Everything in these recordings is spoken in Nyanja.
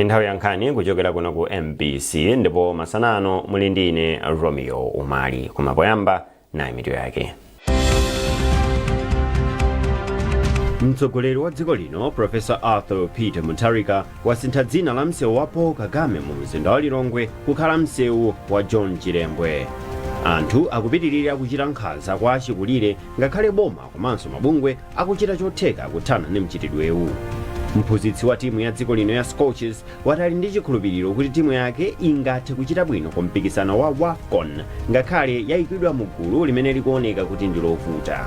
Ndi nthawi ya nkhani kuchokera kuno ku MBC, ndipo masana ano muli ndi ine Romeo Umali. Koma poyamba, nayi mitu yake. Mtsogoleri wa dziko lino Professor Arthur Peter Mutharika wasintha dzina la msewu wa Paul Kagame mu mzinda wa Lilongwe kukhala msewu wa John Chilembwe. Anthu akupitirira kuchita nkhanza kwa achikulire ngakhale boma komanso mabungwe akuchita chotheka kuthana ndi mchitidwewu. Mphunzitsi wa timu ya dziko lino ya Scorchers wati ali ndi chikhulupiriro kuti timu yake ingathe kuchita bwino ku mpikisano wa WAFCON ngakhale yayikidwa mu gulu limene likuoneka kuti ndi lovuta.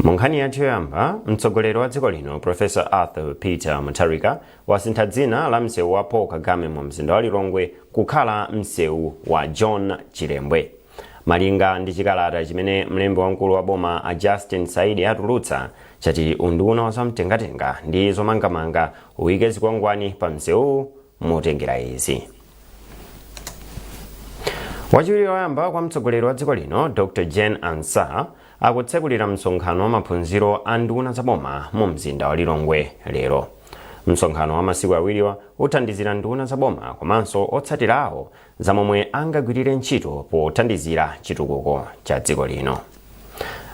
Mu nkhani yathu yoyamba, mtsogoleri wa dziko lino Professor Arthur Peter Mutharika wasintha dzina la msewu wa Paul Kagame mu mzinda wa Lilongwe kukhala msewu wa John Chilembwe. Malinga ndi chikalata chimene mlembi wamkulu wa boma a Justin Saidi atulutsa, chati unduna wa zamtengatenga ndi zomangamanga uyike zikwangwani pa msewuwu motengera izi. Wachiwiri woyamba kwa mtsogoleri wa dziko lino Dr Jane Ansah akutsekulira msonkhano wa maphunziro a nduna za boma mu mzinda wa Lilongwe lero. Msonkhano wa masiku awiriwa uthandizira nduna za boma komanso otsatira awo za momwe angagwirire ntchito pothandizira chitukuko cha dziko lino.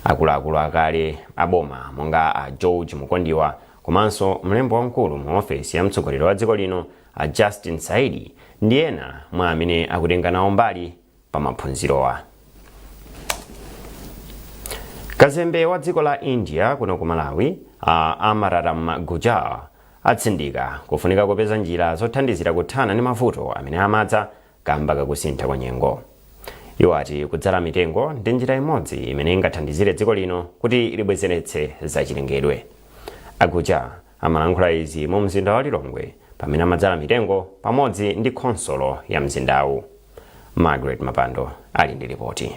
Akuluakulu akale a boma monga a George Mukondiwa komanso mlembi wamkulu mu ofesi ya mtsogoleri wa dziko lino a Justin Saidi ndi ena mwa amene akutenga nawo mbali pa maphunzirowa. Kazembe wa dziko la India kuno ku Malawi a Amararam Gujar atsindika kufunika kupeza njira zothandizira kuthana ndi mavuto amene amadza kamba kakusintha kwa nyengo. Iwo ati kudzala mitengo ndi njira imodzi imene ingathandizire dziko lino kuti libwezeretse zachilengedwe. A Gujar amalankhula izi mu mzinda wa Lilongwe pamene amadzala mitengo pamodzi ndi khonsolo ya mzindawu. Margaret Mapando ali ndi ripoti.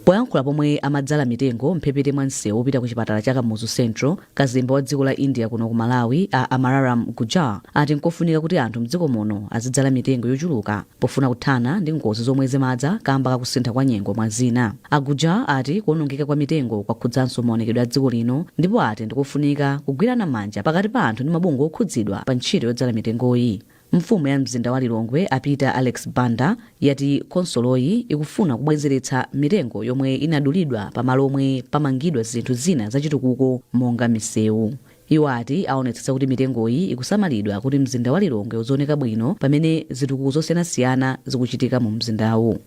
Poyankhula pomwe amadzala mitengo mphepete mwa msewu wopita ku chipatala cha Kamuzu Central, kazembe wa dziko la India kuno ku Malawi a Amararam Gujar ati nkofunika kuti anthu mdziko muno azidzala mitengo yochuluka pofuna kuthana ndi ngozi zomwe zimadza kamba kakusintha kwa nyengo mwa zina. A Gujar ati kuonongeka kwa mitengo kwakhudzanso maonekedwe a dziko lino ndipo ati ndikofunika kugwirana manja pakati pa anthu ndi mabungwe okhudzidwa pa ntchito yodzala mitengoyi. Mfumu ya mzinda wa Lilongwe a Peter Alex Banda yati khonsoloyi ikufuna kubwezeretsa mitengo yomwe inadulidwa pa malo omwe pamangidwa zinthu zina zachitukuko monga misewu. Iwo ati aonetsetsa kuti mitengoyi ikusamalidwa kuti mzinda wa Lilongwe uzioneka bwino pamene zitukuko zosiyanasiyana zikuchitika mu mzindawu.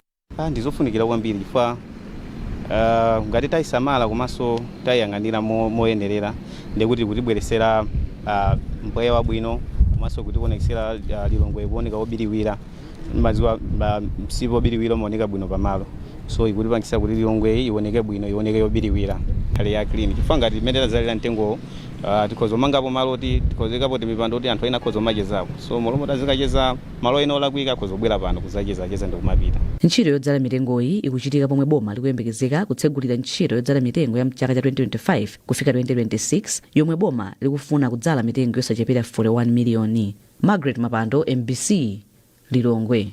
Ndizofunikira kwambiri chifukwa ngati tayisamala komanso tayiyang'anira moyenerera, ndikuti kutibweresera mpweya wabwino komanso kutionesera Lilongwe kuoneka wobiriwira. Maziwa msipu wobiriwira umaoneka bwino pamalo, so ikutipangisa kuti Lilongwe ioneke bwino, ioneke yobiriwira, khale ya clean, chifukwa ngati imene tadzalira mtengowo, tikhoza kumangapo malo oti tikhoza timipando kuti anthu ena akhoza kumachezapo. So malo moti azikacheza malo ena olakwika, akhoza kubwera pano kudzachezacheza ndi kumapita. Ntchito yodzala mitengoyi ikuchitika pomwe boma likuyembekezeka kutsegulira ntchito yodzala mitengo ya mchaka cha 2025 kufika 2026, yomwe boma likufuna kudzala mitengo yosachepera 41 miliyoni. Margaret Mapando, MBC, Lilongwe.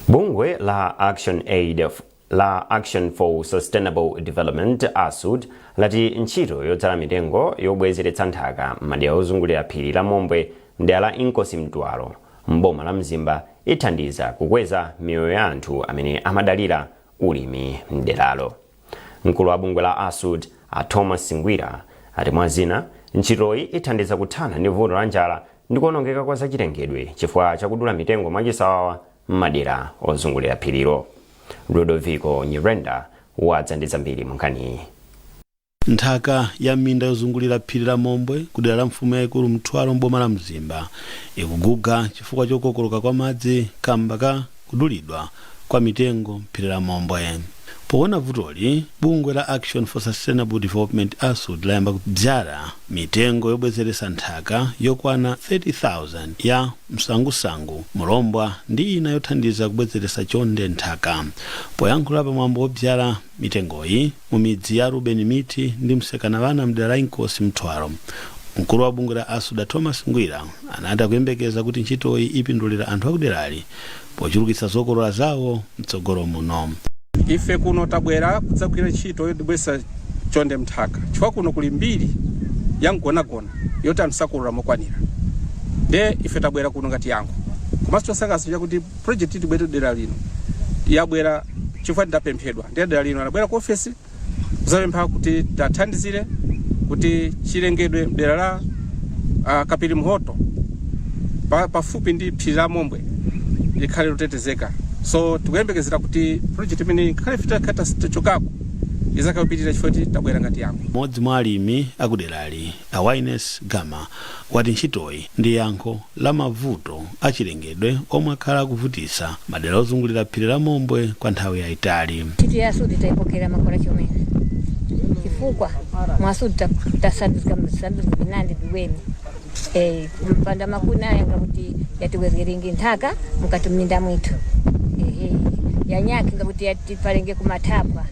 Bungwe la Action Aid la Action for Sustainable Development, ASUD, lati ntchito yodzala mitengo yobwezeretsa nthaka m'madera ozungulira phiri la Mombwe mdera la Inkosi Mtwalo m'boma la Mzimba ithandiza kukweza miyoyo ya anthu amene amadalira ulimi mderalo. Mkulu wa bungwe la ASUD a Thomas Singwira ati mwa zina ntchitoyi ithandiza kuthana ndi vuto la njala ndi kuonongeka kwa zachilengedwe chifukwa chakudula mitengo mwachisawawa m'madera ozungulira phirilo. Ludovico Nyirenda wadza ndi zambiri mu nkhaniyi. Nthaka ya minda yozungulira phiri la Mombwe ku dera la mfumu yayikulu Mthwalo m'boma la Mzimba ikuguga chifukwa chokokoloka kwa madzi kamba ka kudulidwa kwa mitengo m'phiri la Mombwe. Poona vutoli, bungwe la Action for Sustainable Development, ASUD, layamba kudzala mitengo yobwezeretsa nthaka yokwana 30,000 ya msangusangu, mulombwa ndi ina yothandiza kubwezeretsa chonde nthaka. Poyankhula pamwambo wodzala mitengoyi mu midzi ya Ruben Miti ndi Msekanavana mdera la Inkosi Mthwalo, mkulu wa bungwe la ASUD Thomas Ngwira anati akuyembekeza kuti ntchitoyi ipindulira anthu akuderali Pochulukitsa zokolola zawo mtsogolo muno. Ife kuno tabwera kudzagwira ntchito yotibweretsa chonde mnthaka, chifukwa kuno kuli mbiri ya mgonagona yoti anthu sakolola mokwanira. Nde ife tabwera kuno ngati yankho. Komanso chosangalatsa chakuti project tibwere dera lino yabwera chifukwa ndapemphedwa. Ndiye dera lino anabwera ku ofesi kuzapempha kuti tathandizire kuti chilengedwe dera la Kapiri Mhoto pafupi ndi phiri la Mombwe likhale lotetezeka. So tikuyembekezera kuti project imene ngakhale ife tachokako izakhapitirira, chifukwa kuti tabwera ngati yankho. Mmodzi mwa alimi akuderali, a Wines Gama, wati ntchitoyi ndi yankho la mavuto achilengedwe omwe akhala akuvutitsa madera ozungulira phiri la Mombwe kwa nthawi yayitali. Ntchito ya ASUD tayipokera makora chomene, chifukwa mwa ASUD tasanduzika msanduzi binandi biweni mpanda makuna yanga kuti yatiwezgerenge nthaka mukati mminda mwithu, ehe, yanyaki ngakuti yatipalenge kumathapwa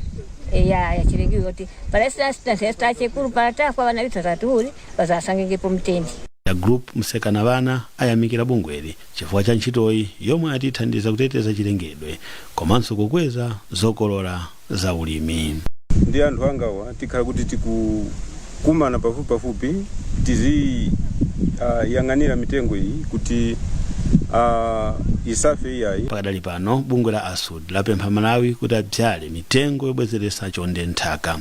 ya yachilengiwe kuti palesitachekulu palatafwa vana vithu tatuuli vazasangengepo mtendi. Ya group Msekana Vana ayamikira bungweli chifukwa cha ntchitoyi yomwe atithandiza kuteteza chilengedwe komanso kukweza zokolola za ulimi. Ndi anthu angawa tikhala kuti tikukumana pafupi pafupi, tizi yang'anira mitengo iyi kuti isafe iyayi. Pakadali pano bungwe la ASUD lapempha Malawi kuti abyale mitengo yobwezeretsa chonde nthaka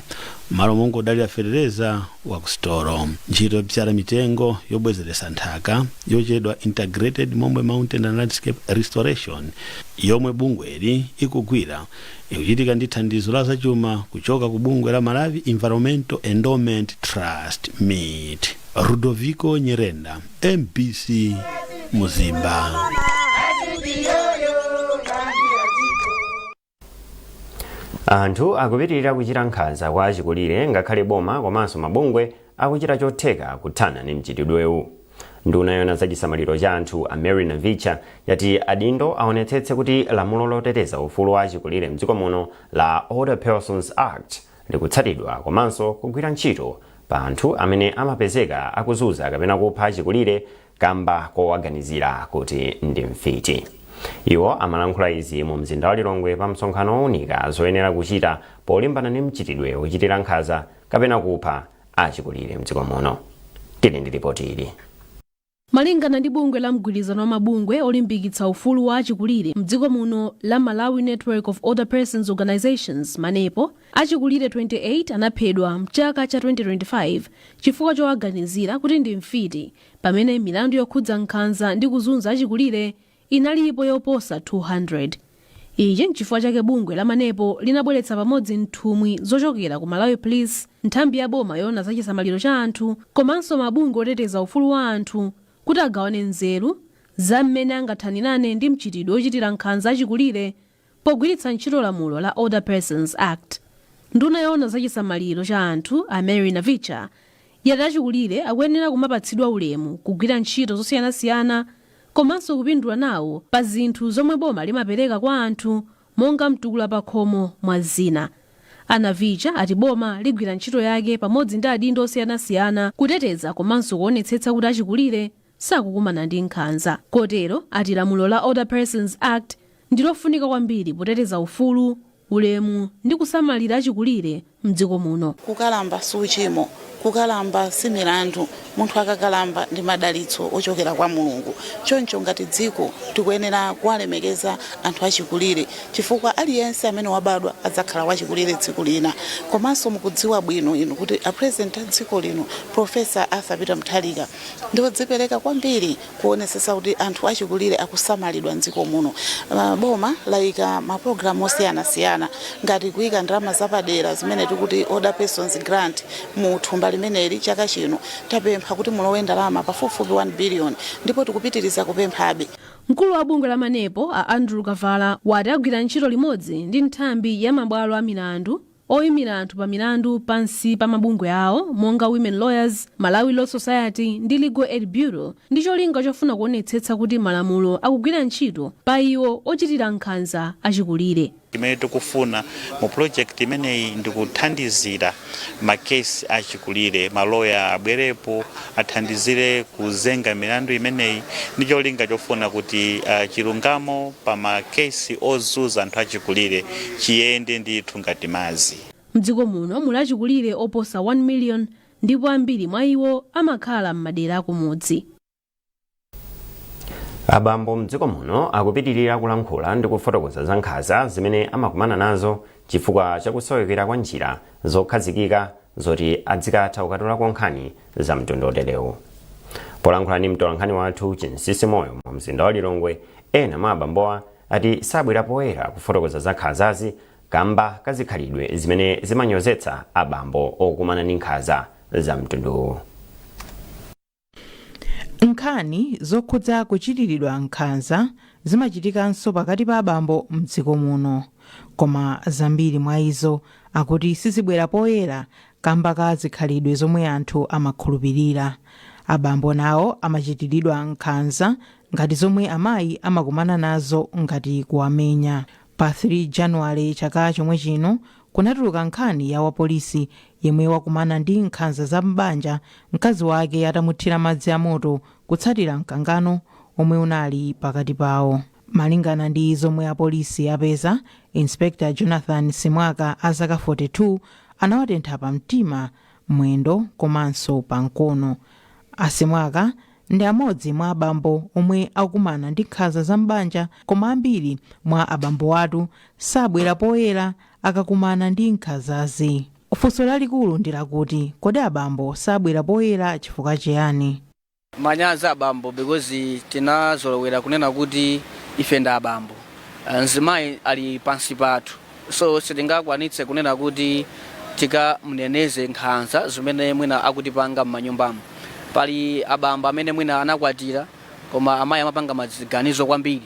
malo mongodalira fetereza wa kusitolo. Ntchito yobyala mitengo yobwezeretsa nthaka yochedwa Integrated Mombwe Mountain and Landscape Restoration yomwe bungweli ikugwira ikuchitika ndi thandizo la zachuma kuchoka ku bungwe la Malawi Environmental Endowment Trust, MEET. Rudoviko Nyerenda, MBC, Mzimba. Anthu akupitirira kuchita nkhanza kwa achikulire ngakhale boma komanso mabungwe akuchita chotheka kuthana ndi mchitidwewu. Nduna yona zachisamaliro cha anthu a Mary Navicha yati adindo aonetsetse kuti lamulo loteteza ufulu wa achikulire mdziko muno la Older Persons Act likutsatidwa komanso kugwira ntchito pa anthu amene amapezeka akuzunza kapena kupha achikulire kamba kowaganizira kuti ndi mfiti. Iwo amalankhula izi mu mzinda wa Lilongwe pa msonkhano wowunika zoyenera kuchita polimbana ndi mchitidwe wochitira nkhanza kapena kupha achikulire mdziko muno. Tili ndi ripoti ili. Malingana ndi bungwe la mgwirizano wa mabungwe olimbikitsa ufulu wa achikulire mdziko muno la Malawi Network of Older Persons Organizations, MANEPO, achikulire 28 anaphedwa mchaka cha 2025 chifukwa chowaganizira kuti ndi mfiti, pamene milandu yokhudza nkhanza ndi kuzunza achikulire inalipo yoposa 200. Ichi nchifukwa chake bungwe la MANEPO linabweretsa pamodzi nthumwi zochokera ku Malawi Police, nthambi ya boma yoona za chisamaliro cha anthu, komanso mabungwe oteteza ufulu wa anthu kuti agawane nzeru za mmene angathanirane ndi mchitidwe ochitira nkhanza achikulire pogwiritsa ntchito lamulo la Older Persons Act. Nduna yoona za chisamaliro cha anthu a Mary Navicha yati achikulire akuyenera kumapatsidwa ulemu, kugwira ntchito zosiyanasiyana komanso kupindula nawo pa zinthu zomwe boma limapereka kwa anthu monga mtukula pakhomo, mwa zina. A Navicha ati boma ligwira ntchito yake pamodzi ndi adindo osiyanasiyana kuteteza komanso kuonetsetsa kuti achikulire sakukumana ndi nkhanza. Kotero ati lamulo la Older Persons Act ndilofunika kwambiri poteteza ufulu, ulemu ndi kusamalira achikulire mdziko muno. Kukalamba si uchimo, kukalamba si milandu. Munthu akakalamba ndi madalitso ochokera kwa Mulungu. Choncho ngati dziko tikuyenera kuwalemekeza anthu achikulire, chifukwa aliyense amene wabadwa adzakhala wachikulire tsiku lina. Komanso mukudziwa bwino inu kuti a President a dziko lino, Professor Arthur Peter Mutharika, ndiodzipereka kwambiri kuonesesa kuti anthu achikulire akusamalidwa mdziko muno. Boma layika mapulogalamu osiyanasiyana ngati kuyika ndalama zapadera zimene tikuti Older Persons Grant mu thumba limeneli. Chaka chino tapempha kuti mulowe ndalama pafupifupi 1 billion ndipo tikupitiriza kupemphabe. Mkulu wa bungwe la MANEPO a Andrew Kavala wati agwira ntchito limodzi ndi nthambi ya mabwalo a milandu, oyimira anthu pa milandu pansi pa mabungwe awo monga Women Lawyers, Malawi Law Society ndi Legal Aid Bureau ndi cholinga chofuna kuonetsetsa kuti malamulo akugwira ntchito pa iwo ochitira nkhanza achikulire. Imene tikufuna mu project imeneyi ndikuthandizira makesi achikulire, maloya abwerepo athandizire kuzenga milandu imeneyi ndi cholinga chofuna kuti chilungamo pa makesi ozuza anthu achikulire chiyende ndithu ngati madzi. Mdziko muno muli achikulire oposa 1 million ndipo ambiri mwa iwo amakhala m'madera akumudzi. Abambo mdziko muno akupitirira kulankhula ndi kufotokoza za nkhanza zimene amakumana nazo chifukwa chakusowekera kwa njira zokhazikika zoti adzikatha kukatulako nkhani za mtundu oterewu. Polankhula ndi mtolankhani wathu Chinsisi Moyo mu mzinda wa Lilongwe, ena mwa abambowa ati sabwera poyera kufotokoza za nkhanzazi kamba kazikhalidwe zimene zimanyozetsa abambo okumana ndi nkhanza za mtunduwu. Nkhani zokhudza kuchitiridwa nkhanza zimachitikanso pakati pa abambo mdziko muno, koma zambiri mwa izo akuti sizibwera poyera kamba ka zikhalidwe zomwe anthu amakhulupirira. Abambo nawo amachitiridwa nkhanza ngati zomwe amayi amakumana nazo, ngati kuwamenya. Pa 3 Januwale chaka chomwe chino kunatuluka nkhani ya wapolisi yemwe wakumana ndi nkhanza za m'banja mkazi wake atamuthira madzi amoto kutsatira mkangano omwe unali pakati pawo. Malingana ndi zomwe apolisi apeza, Inspector Jonathan Simwaka a zaka 42 anawatentha pamtima, mwendo komanso pamkono. Asimwaka ndi amodzi mwa abambo omwe akukumana ndi nkhanza za m'banja, koma ambiri mwa abambo athu sabwera poyera akakumana ndi nkhanzazi. Funso lalikulu ndi lakuti, kodi abambo sabwera poyera chifukwa chiyani? Manyazi abambo, because tinazolowera kunena kuti ife ndi abambo, mzimayi ali pansi pathu, so sitingakwanitse kunena kuti tikamneneze nkhanza zimene mwina akutipanga m'manyumbamo. Pali abambo amene mwina anakwatira koma amayi amapanga maziganizo kwambiri,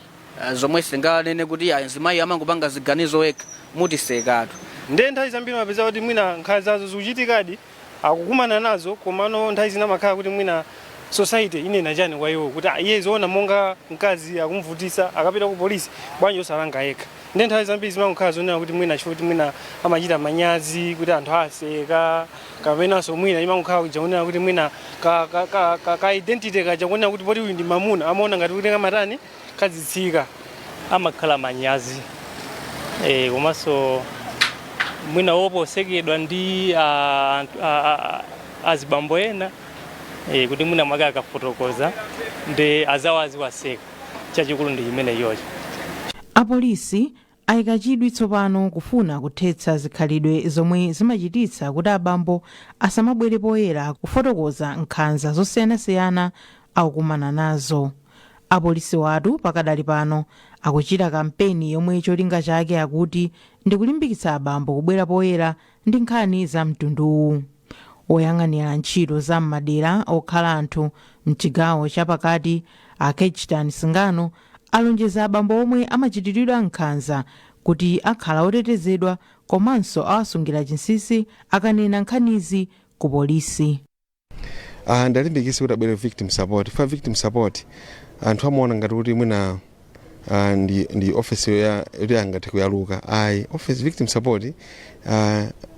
zomwe sitinganene kuti mzimayi amangopanga ziganizo wekha, mutisekatu. Ndiye nthawi zambiri mapeza kuti mwina nkhanzazo zikuchitikadi, akukumana nazo, komano nthawi zina amakhala kuti mwina society inena chani kwa iwo kuti iye zoona monga mkazi akumvutisa akapita ku polisi, bwanji osalanga yekha? Ndiye nthawi zambiri zimangokhala zonena kuti mwina chifukwa kuti mwina amachita manyazi kuti anthu aseka, kapenanso mwina imangokhala kuja kunena kuti mwina ka identity kaja kunena kuti poti uyu ndi mamuna, amaona ngati kuti kamatani, kadzitsika. Amakhala manyazi, komanso mwina woposekedwa ndi azibambo ena, kuti mwina mwake akafotokoza ndi azawo aziwaseka. Chachikulu ndi chimene chocho. Apolisi ayika chidwi tsopano kufuna kuthetsa zikhalidwe zomwe zimachititsa kuti abambo asamabwere poyera kufotokoza nkhanza zosiyanasiyana akukumana nazo. Apolisi watu pakadali pano akuchita kampeni yomwe cholinga chake akuti ndi kulimbikitsa abambo kubwera poyera ndi nkhani za mtunduwu. Oyang'anira ntchito za m'madera okhala anthu mchigawo chapakati a Kechtan Singano alonjeza abambo omwe amachitiridwa nkhanza kuti akhala otetezedwa komanso awasungira chinsinsi akanena nkhanizi ku polisi. Ndalimbikitsa kuti abwere victim support. Fa victim support anthu amaona ngati kuti mwina ndi office ya yoti angathe kuyaluka. Ayi, office victim support,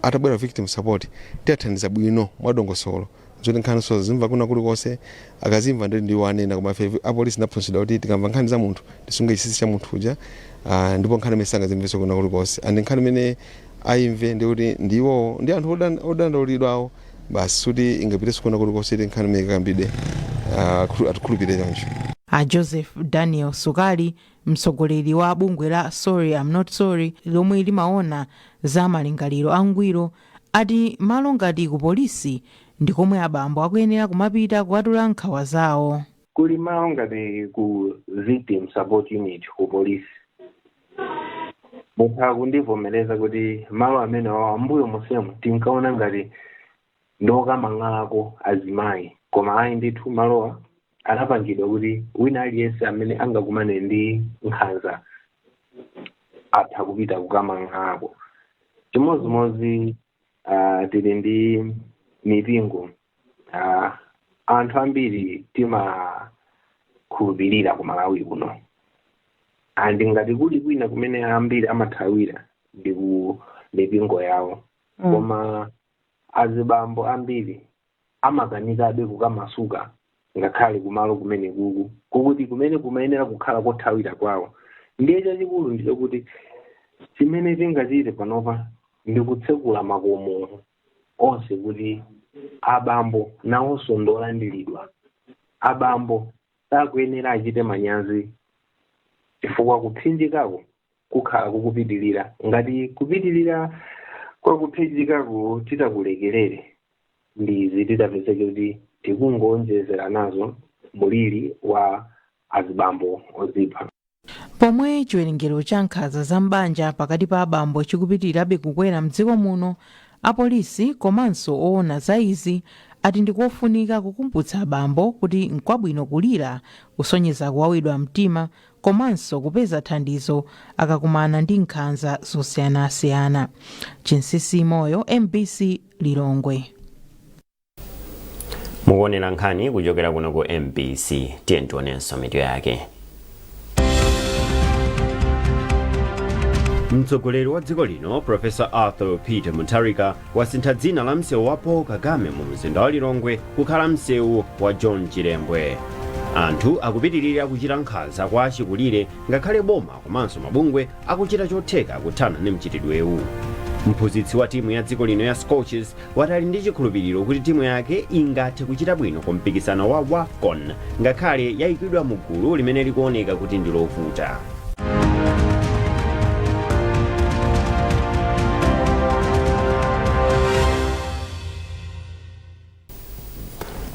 atabwera victim support tiyathandiza bwino mwadongosolo zoti nkhaniso zimva kuna kulikonse. Akazimva ndi ndiwo anena, koma ife apolisi tinaphunzitsidwa kuti tikamva nkhani za munthu tisunge chinsinsi cha munthu uja, ndipo nkhani imene sangazimvenso kuna kulikonse, and nkhani imene ayimve ndikuti ndiwo ndi anthu odandaulidwawo basi, suti ingapitenso kuna kulikonse iti nkhani imene ikakambidwe, atikhulupirire choncho. A Joseph Daniel Sukali, mtsogoleri wa bungwe la Sorry I'm Not Sorry lomwe limaona za malingaliro angwiro, ati malo ngati ku polisi ndi komwe abambo akuyenera kumapita kukatula nkhawa zawo. Kuli malo ngati ku victim support unit ku polisi. Mutha kundivomereza kuti malo amene wawa mbuyo monsemo tinkaona ngati ndokamang'alako azimayi, koma ayi ndithu, malowa anapangidwa kuti wina aliyense amene angakumane ndi nkhanza atha kupita kukamang'alako. Chimodzimodzi tili ndi mipingo. Anthu ambiri timakhulupirira ku Malawi kuno. And ngati kuli kwina kumene ambiri amathawira ndi ku mipingo yawo, koma azibambo ambiri amakanikabe kukamasuka ngakhale kumalo kumene kuku kukuti kumene kumayenera kukhala kothawira kwawo. Ndiye chachikulu ndichokuti chimene tingachite panopa ndi kutsekula makomo onse kuti abambo nawonso ndolandiridwa. Abambo sakuyenera achite manyazi, chifukwa kupsinjikako kukhala kukupitilira. Ngati kupitilira kwa kupsinjikako titakulekerere, ndizi titapezeke kuti tikungonjezera nazo muliri wa azibambo ozipha. Pomwe chiwerengero cha nkhanza za m'banja pakati pa abambo chikupitirirabe kukwera mdziko muno, apolisi komanso oona za izi ati ndikofunika kukumbutsa abambo kuti nkwabwino kulira, kusonyeza kuwawidwa mtima, komanso kupeza thandizo akakumana ndi nkhanza zosiyanasiyana. Chinsisi Moyo, MBC, Lilongwe. Mukuonera nkhani kuchokera kuno ku MBC. Tiye tionenso mitu yake. Mtsogoleri wa dziko lino Professor Arthur Peter Mutharika wasintha dzina la msewu wa Paul Kagame mu mzinda wa Lilongwe kukhala msewu wa John Chilembwe. Anthu akupitirira kuchita nkhanza kwa achikulire ngakhale boma komanso mabungwe akuchita chotheka kuthana ndi mchitidwewu. Mphunzitsi wa timu ya dziko lino ya Scorchers wati ali ndi chikhulupiriro kuti timu yake ingathe kuchita bwino ku mpikisano wa WAFCON ngakhale yayikidwa mu gulu limene likuoneka kuti ndi lovuta.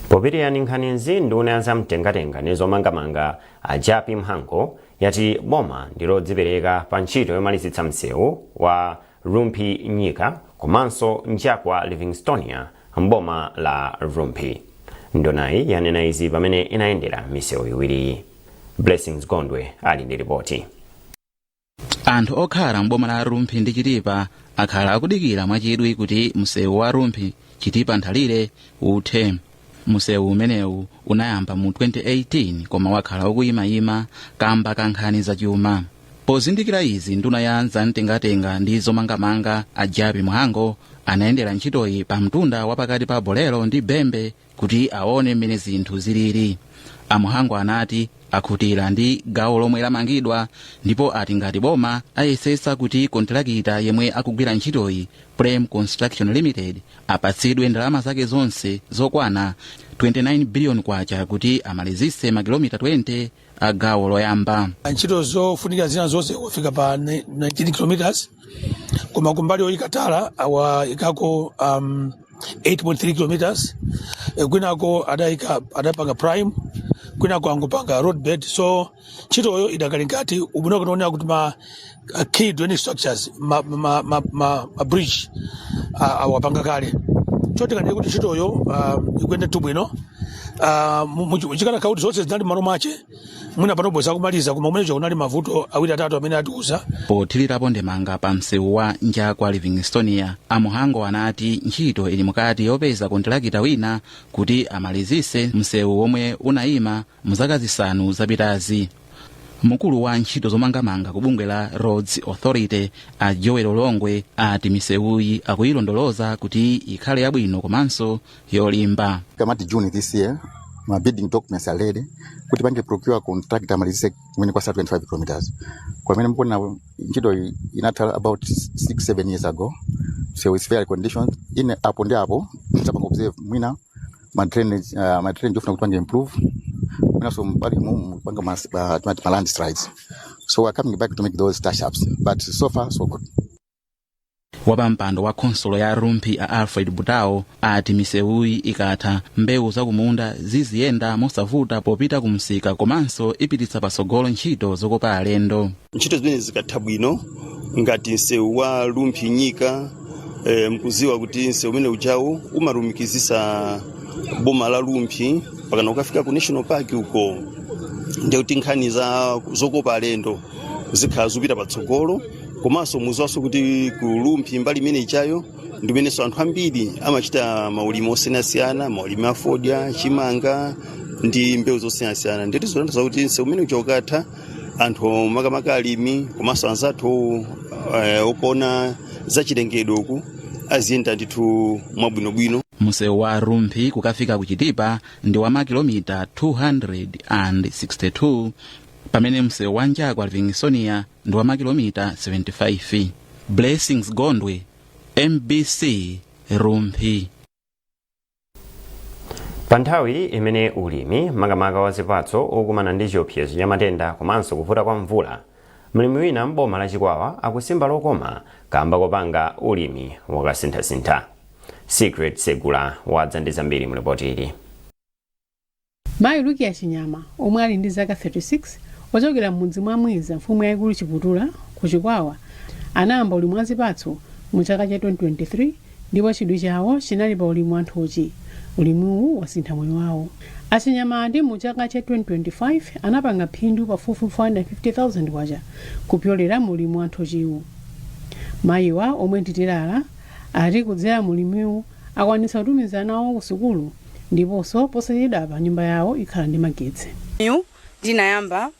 Popitirira ndi nkhanizi, nduna ya zamtengatenga ndi zomangamanga a Jappie Mhango yati boma ndi lodzipereka pa ntchito yomalizitsa msewu wa Rumphi Nyika komanso Njakwa Livingstonia m'boma la Rumphi. Ndunayi yanena izi pamene inayendera misewu iwiriyi. Blessings Gondwe ali ndi ripoti. Anthu okhala m'boma la Rumphi ndi Chitipa akhala akudikira mwachidwi kuti msewu wa Rumphi Chitipa Nthalire uthe. Msewu umenewu unayamba mu 2018 koma wakhala ukuyimayima kamba ka nkhani zachuma. Pozindikira izi, nduna ya zamtengatenga ndi zomangamanga a Jappie Mhango anayendera ntchitoyi pa mtunda wa pakati pa Bolero ndi Bembe kuti aone mmene zinthu zilili. A Mhango anati akhutira ndi gawo lomwe lamangidwa ndipo ati ngati boma ayesetsa kuti kontilakita yemwe akugwira ntchitoyi, Prem Construction Limited, apatsidwe ndalama zake zonse zokwana 29 biliyoni kwacha kuti amalizitse makilomita 20 a gawo loyamba. Ntchito zofunikira zina zonse kufika pa 19 kilometers, koma kumbali yoyika tala awayikako 8.3 kilometers. Kwinako adayika, adapanga prime, kwinako angopanga road bed. So ntchitoyo idakali nkati. Ubwino kunaonera kuti ma key drainage structures, ma bridge awapanga kale, chotinganire kuti ntchitoyo ikuyenda bwino. Chikanakhala kuti zonse zinali m'malo mwache, mwina panopo zakumaliza, koma umenecho kunali mavuto awiri atatu amene atiuza. Pothirirapo ndemanga pa msewu wa Njakwa Livingstonia, a Mhango anati ntchito ili mukati yopeza kontilakita wina kuti amalizise msewu womwe unayima muzaka 5 zapitazi. Mkulu wa ntchito zomangamanga ku bungwe la Roads Authority a Joel Longwe ati misewuyi akuyilondoloza kuti ikhale yabwino komanso yolimba. Kamati June this year, ma bidding documents are ready kuti pange procure contractor amalizise kumene kwa 25 kilometers. Kwamene mukuona ntchito iyi inatha about 6 7 years ago, so it's fair condition ine apo ndi apo tapanga observe mwina ma drainage, ma drainage ofuna kuti pange improve, mwinanso mbali mu mupanga timati ma landslides, so we are coming back to make those touch ups, but so far so good. Wapampando wa khonsolo ya Rumphi a Alfred Butao ati misewuyi ikatha, mbewu zakumunda ziziyenda mosavuta popita ku msika komanso ipititsa patsogolo ntchito zokopa alendo. Ntchito zimene zikatha bwino ngati msewu wa Rumphi Nyika, mkuziwa kuti msewu umene ujawu umalumikizisa boma la Rumphi pakana ukafika ku National Park uko, ndiye kuti nkhani za zokopa alendo zikhala zopita patsogolo. Komanso muziwanso kuti ku Rumphi mbali imene ichayo ndimenenso anthu ambiri amachita maulimi osiyanasiyana, maulimi a fodya, chimanga ndi mbewu zosiyanasiyana. Ndiye zotanthauza kuti msewu umene uja ukatha, Anthu, makamaka alimi komanso anzathu okuona zachilengedwe uku, aziyenda ndithu mwabwinobwino. Msewu wa Rumphi kukafika ku Chitipa ndi wa makilomita 262, pamene msewu wa Njakwa Livingstonia ndi wa makilomita 75. Blessings Gondwe, MBC, Rumphi. Pa nthawi imene ulimi, makamaka wa zipatso, ukukumana ndi chiopsezo cha matenda komanso kuvuta kwa mvula, mlimi wina m'boma la Chikwawa akusimba lokoma kamba kopanga ulimi wakasinthasintha. Secret Segula wadza ndi zambiri mu ripoti ili. Mayi Lukia Chinyama, omwe ali ndi zaka 36, ochokera m'mudzi mwa Mwiza, mfumu yayikulu Chiputula ku Chikwawa, anayamba ulimi wa zipatso mu chaka cha 2023 ndipo chidwi chawo chinali pa ulimi wa nthochi. Ulimiwu wasintha moyo wawo. Achinyama ati mu chaka cha 2025 anapanga phindu pafupifupi 450,000 kwacha kupyolera mu ulimi wa nthochiwu. Mayiwa, omwe ndi telala, ati kudzera mu ulimiwu akwanitsa kutumiza ana awo ku sukulu ndiponso posachedwapa nyumba yawo ikhala ndi magetsi. Yu ndinayamba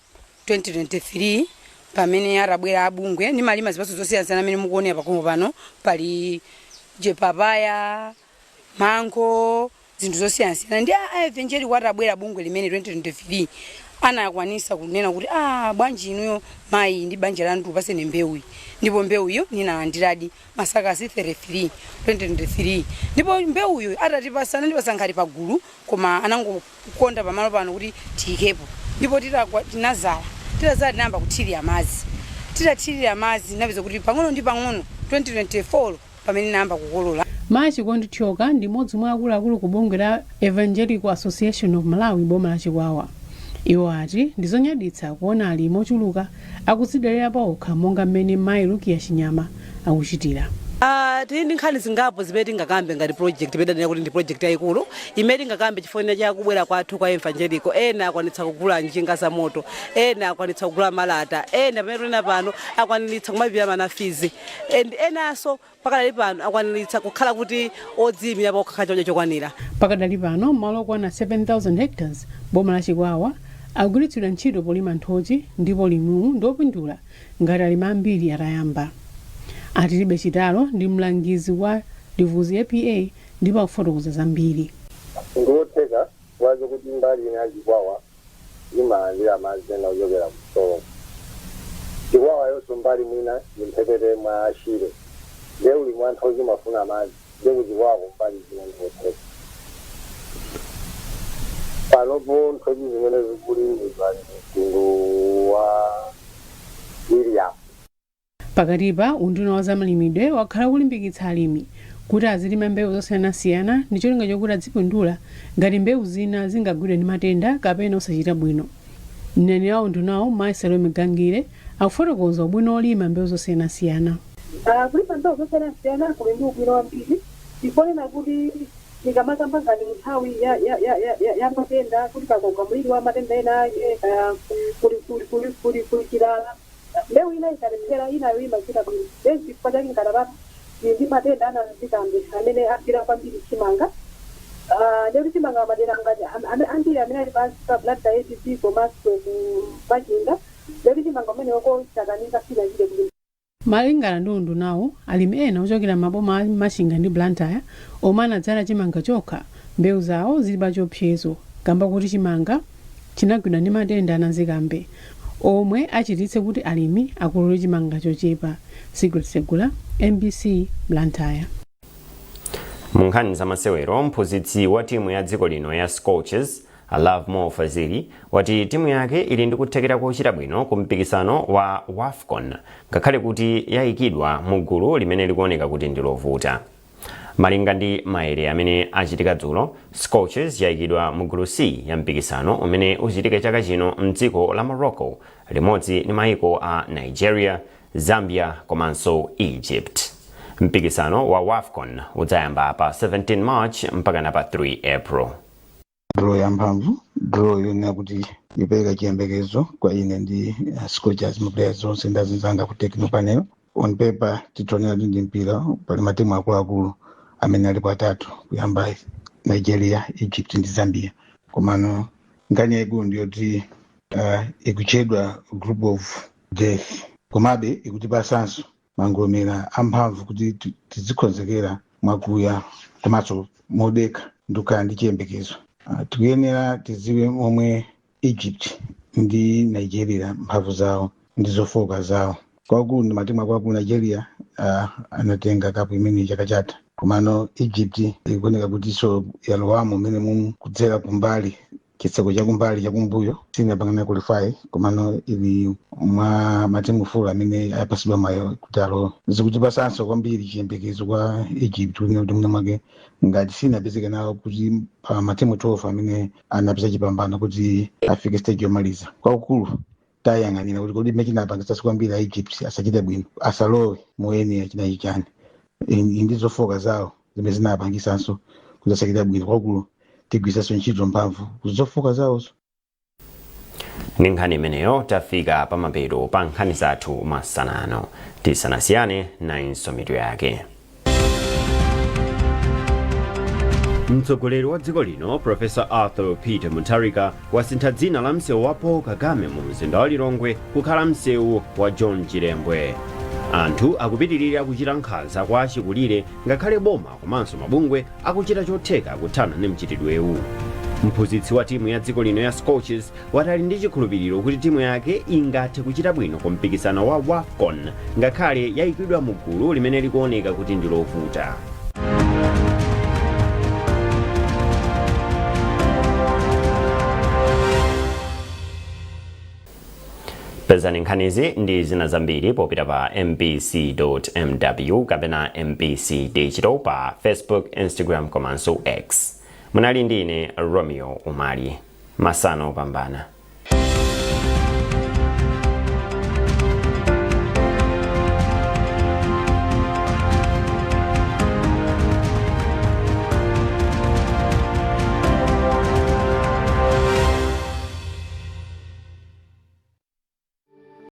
2023 pamene atabwera abungwe. Ndimalima zipatso zosiyanasiyana amene mukuonera pakomo pano, pali papaya, mango, zinthu zosiyanasiyana. Ndi a Evangelical atabwera bungwe limene 2023 anakwanisa kunena kuti, "Ah, bwanji inuyo mayi ndi banja lanu tikupaseni mbewu iyi?" Ndipo mbewu iyo ninalandiradi masakasi 33 2023. Ndipo mbewuyo atatipasa, anandipasa ngati pagulu, koma anangokonda pamalo pano kuti tiyikepo. Ndipo tinazala, titazala tinayamba kuthirira madzi. Titathirira madzi napeza kuti pang'ono ndi pang'ono 2024 pamene nayamba kukolola. Mayi Chikondi Thyoka ndi mmodzi mwa akuluakulu ku bungwe la Evangelical Association of Malawi boma la Chikwawa. Iwo ati ndizonyaditsa kuona alimi ochuluka akudzidalira paokha monga mmene mayi Lukia Chinyama akuchitira. Tili ndi nkhani zingapo zimene tingakambe ngati project imene tanena kuti ndi project yayikulu imene tingakambe chifukwa cha kubwera kwathu kwa Evangelical. Ena akwanitsa kugula njinga za moto, ena akwanitsa kugula malata, ena pamene tunena pano akwaniritsa kumalipira ana fees, and enanso pakadali pano akwaniritsa kukhala kuti odziyimira pokha chakudya chokwanira. Pakadali pano malo okwana 7000 hectares boma la Chikwawa akugwiritsidwa ntchito polima nthochi ndipo ulimiwu ndi wopindula ngati alimi ambiri atayamba. Atilibe Chitalo ndi mlangizi wa Livuzi APA ndipo akufotokoza zambiri. Ndiotheka wazo kuti mbali ina ya Chikwawa imalandira madzi ena kuchokera ku Thyolo. Chikwawa yonso mbali mwina ndi mphepete mwa Shire, ndiye ulimi wa nthochi umafuna madzi, ndiye kuchikwawako mbali zina ndikotheka. Panopo nthochi zimene zikulimidwa ndi mtundu wa William. Pakatipa unduna wa zamalimidwe wakhala ukulimbikitsa alimi kuti azilima mbewu zosiyanasiyana ndi cholinga chokuti adzipindula ngati mbewu zina zingagwidwe ndi matenda kapena osachita bwino. Mneneri wa undunawo, Mayi Salome Gangire, akufotokoza ubwino olima mbewu zosiyanasiyana. Kulima mbewu zosiyanasiyana kuli ndi ubwino wambiri tifonena kuti tikamakamba ngati nthawi ya matenda, kuti pakagwa mliri wa matenda ena ake, kaya kuli chilala, mbewu ina ikalephera, inayo imachita bwino. Then chifukwa chake nkalapapa tili ndi matenda anamzikambe amene agwira kwambiri chimanga. Ndekuti chimanga madera ngati ambiri amene ali pansi pa Blantyre ADC komanso ku Machinga, ndekuti chimanga umenewoko chakanika, sinachite bwino. Malingana ndi undunawo, alimi ena ochokera maboma a Machinga ndi Blantyre omwe anadzala chimanga chokha, mbewu zawo zili pa chiopsezo kamba kuti chimanga chinagwidwa ndi matenda anamzikambe omwe achititse kuti alimi akolole chimanga chochepa. Sigrid Segula, MBC, Blantyre. Mu nkhani za masewero, mphunzitsi wa timu ya dziko lino ya Scorchers, Lovemore Fazili, wati timu yake ili ndi kuthekera kochita bwino ku mpikisano wa WAFCON ngakhale kuti yayikidwa mu gulu limene likuoneka kuti ndi lovuta. Malinga ndi maere amene achitika dzulo, Scorchers yayikidwa mu gulu C ya mpikisano umene uchitike chaka chino mdziko la Morocco limodzi ndi maiko a Nigeria, Zambia komanso Egypt. Mpikisano wa WAFCON udzayamba pa 17 March mpakana pa 3 April. Draw ya mphamvu, draw yonena kuti ipereka chiyembekezo kwa ine ndi Scorchers, ma players onse ndi azinzanga ku technical panel. On paper titonera kuti ndi mpira, pali matimu akuluakulu amene alipo atatu, kuyamba Nigeria, Egypt ndi Zambia, komano nkhani yayikulu ndiyoti Ikuchedwa group of death, komabe ikutipasanso mangolomera amphamvu kuti tizikonzekera mwakuya komanso modekha ndikukhala ndi chiyembekezo. Tikuyenera tiziwe momwe Egypt ndi Nigeria mphamvu zawo ndi zofoka zawo. Kwakulu ndi matimu akuluakulu. Nigeria anatenga kapu imene chaka chatha, komano Egypt ikuoneka kutinso yalowamo mmene mumu kudzera kumbali, chitseko chakumbali chakumbuyo. Sinapangana qualify, komano ili mwa matimu 4 amene apasidwa mwayi kuti alowe. Zikutipasanso kwambiri chiyembekezo kwa Egypt kuti mwina mwake ngati sinapezeke nawo kuti pa matimu 12 amene anapeza chipambano kuti afike stage yomaliza. Kwakukulu tayang'anira kuti kodi imene chinapangisanso kwambiri a Egypt asachite bwino, asalowe moyenera, chinachi chani? Ndi zofoka zawo zimene zinapangisanso kuti asachite bwino. Kwakukulu tigwiritsanso ntchito mphamvu zofoka zawozo. Ndi nkhani imeneyo tafika pamapeto pa nkhani zathu masanano. Tisanasiyane, nayinso mitu yake. Mtsogoleri wa dziko lino Professor Arthur Peter Mutharika wasintha dzina la msewu wa Paul Kagame mu mzinda wa Lilongwe kukhala msewu wa John Chilembwe. Anthu akupitirira kuchita nkhanza kwa achikulire ngakhale boma komanso mabungwe akuchita chotheka kuthana ndi mchitidwewu. Mphunzitsi wa timu ya dziko lino ya Scorchers wati ali ndi chikhulupiriro kuti timu yake ingathe kuchita bwino ku mpikisano wa WAFCON ngakhale yayikidwa mu gulu limene likuoneka kuti ndi lovuta. Pezani nkhanizi ndi zina zambiri popita pa mbc.mw kapena MBC Digital pa Facebook, Instagram komanso X. Munali ndi ine Romeo Umali. Masana opambana.